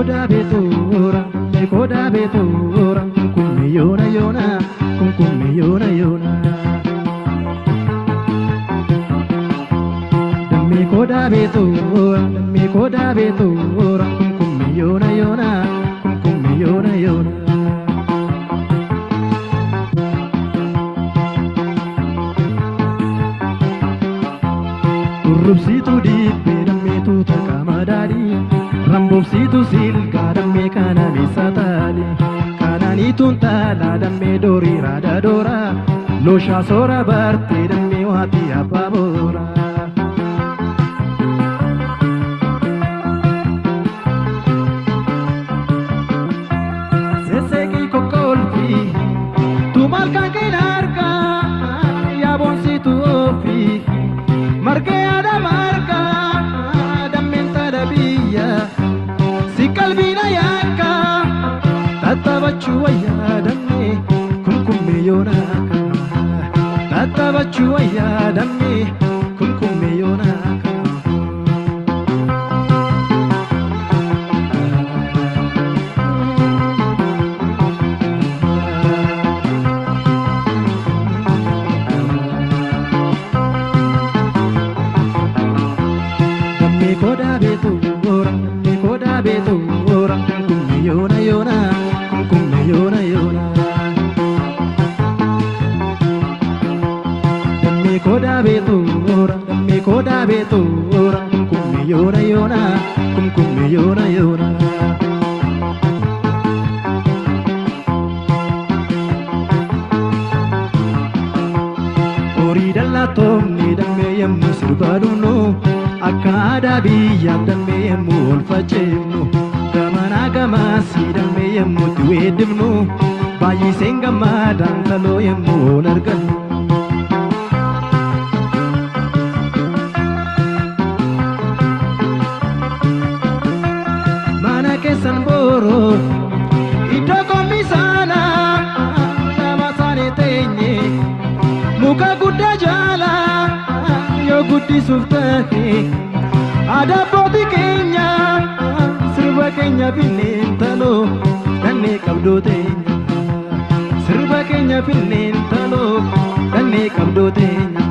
Kodaa beetuura, dammee kodaa beetuura, kumkumme yoona yoona, kumkumme yoona yoona. Dammee kodaa beetuura, dammee kodaa beetuura, kumkumme yoona yoona, kumkumme yoona yoona. Urrubsiituu dibbee dammeetu takka daadhii, ramboobsiituu silgaa dammee kana meessa taali. Kanaaniituun taalaa dammee doorii raada dooraa, looshaa soora bartee dammee waatii abbaa booraa. Seseeqii kokkolfii, tumaal kan keenya argaa, yaaboonsiitu ofii. Margee yaada margaa, dammeen saada biyya, si qalbiina yaakka, tattaabachuu wayyaa dammee, kumkummee yoonaaka. Tattaabachuu wayyaa dammee, kumkummee yoonaaka. Dammee kodaa beetuura, dammee kodaa beetuura, kumkumme yoona yoona, kumkumme yoona yoona. Dammee kodaa beetuura, dammee kodaa beetuura, kumkumme yoona yoona, kumkumme yoona yoona. Horii dallaa toomni dammee yemmuu sirbaa dhumnu, akka aadaa biyyaaf dammee yemmuu ol faceefnu, gamanaa gamasii dammee yemmuu itti weeddifnu, baay'iseen gammadaan taloo yemmuu ol argannu. Mana keessan booroo iddoo qommisaana lama isaanii teenye muka guddaa jaala yoo guddisuuf tahe aadaa abbootii keenya sirba keenya finneen taloo dhannee qabdoo teenya sirba keenya finneen taloo dhannee qabdoo teenya.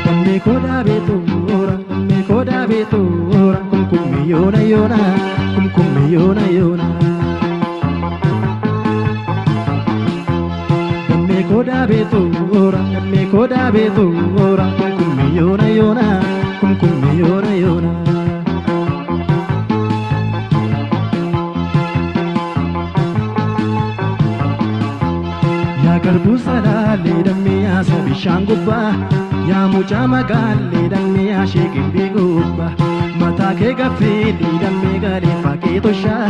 Dammee kodaa beetuura, dammee kodaa beetuura, kumkumme yoona yoona, kumkumme yoona yoona. Dammee kodaa beetuura, dammee kodaa beetuura, kumkumme yoona yoona, kumkumme yoona yoona. Yaa garbuu salaalee dammee yaasa bishaan gubbaa, yaa mucaa magaalee dammee yaashee gimbii gubbaa, mataa kee gaffeelii dammee galee fakkee toshaa,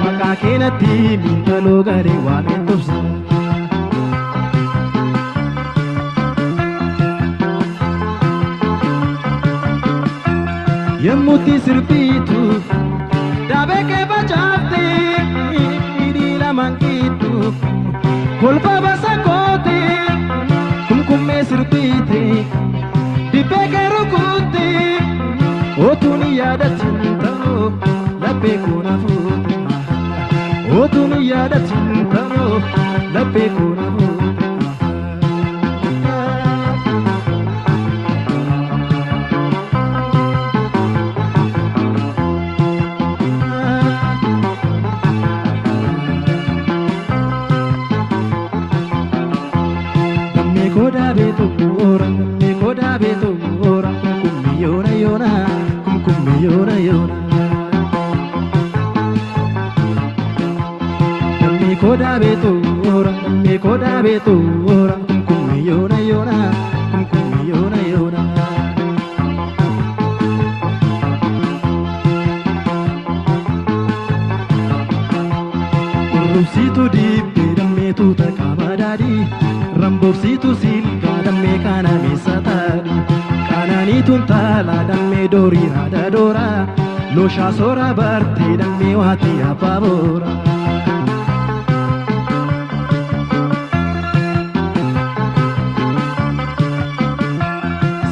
maqaa kee natti miintaloo galee waameen tobsa. Yemmuutti sirbiitu daabee kee facaaftee hidhii lamaan gidduu kolfa basa goote kumkummee sirbiite dibbee kee rukutte otuun yaadatin ta'uu laphee koo na fuute otuun yaadatin ta'uu laphee koo na fuute. Dammee kodaa beetuura, dammee kodaa beetuura, kumkumme yoona yoona, kumkumme yoona yoona. Dammee kodaa beetuura, dammee kodaa beetuura, kumkumme yoona yoona, kumkumme yoona yoona. Urrubsiituu dibbee dammeetu takka daadhii, ramboobsiituu silgaa dammee kana meessa taadhi. Kanaaniituun taalaa dammee doorii raada dooraa, Looshaa soora bartee dammee waatii abbaa boora.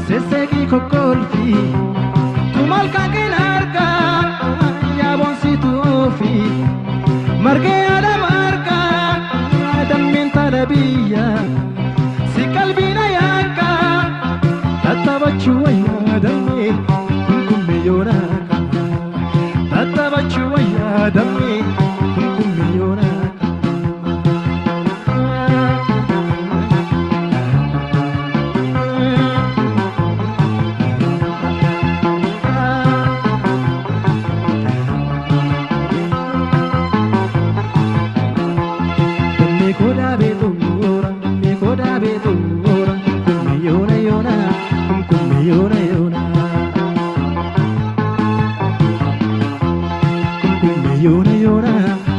Sesseeqii kokkolfii tumal kan keen argaa yaaboonsituufi margee haadha margaa dammeen taala biyya si qalbiina yaaka tattabachuu wayyaa dammee kunkumme yoonaka tattabachuu wayyaa dammee kunkumme yoonaka. Dammee kodaa beetuura, dammee kodaa beetuura, kumkumme yoona yoona, kumkumme yoona yoona. Kumkumme yoona yoona,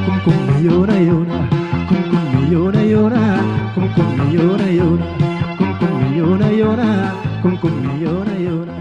kumkumme yoona yoona, kumkumme yoona yoona, kumkumme yoona yoona, kumkumme yoona yoona, kumkumme yoona yoona.